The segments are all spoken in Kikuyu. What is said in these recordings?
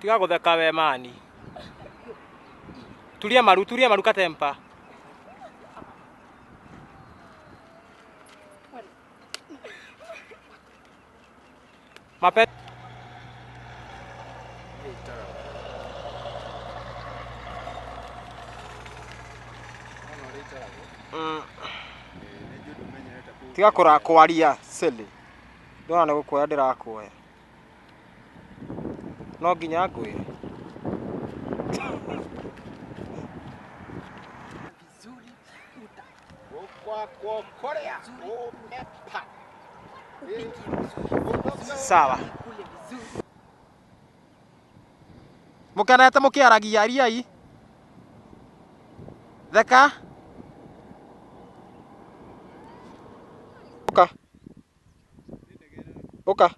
Tiga gutheka we mani. Turia maru katempa. Mape. Tiga kwaria silly. Ndona nĩ gũkuoya ndĩrakuoya. No nginya ngwĩre. Sawa. Mukenete mukiaragia ariai. Theka. Uka. Uka.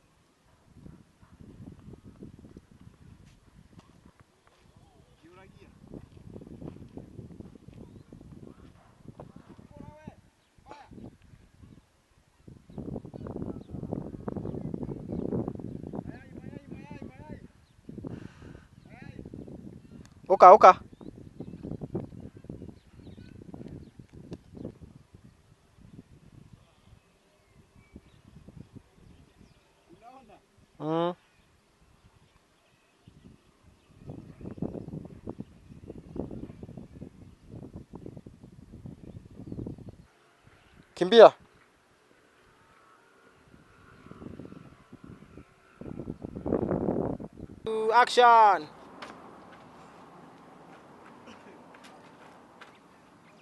Uka, uka. Kimbia. Action.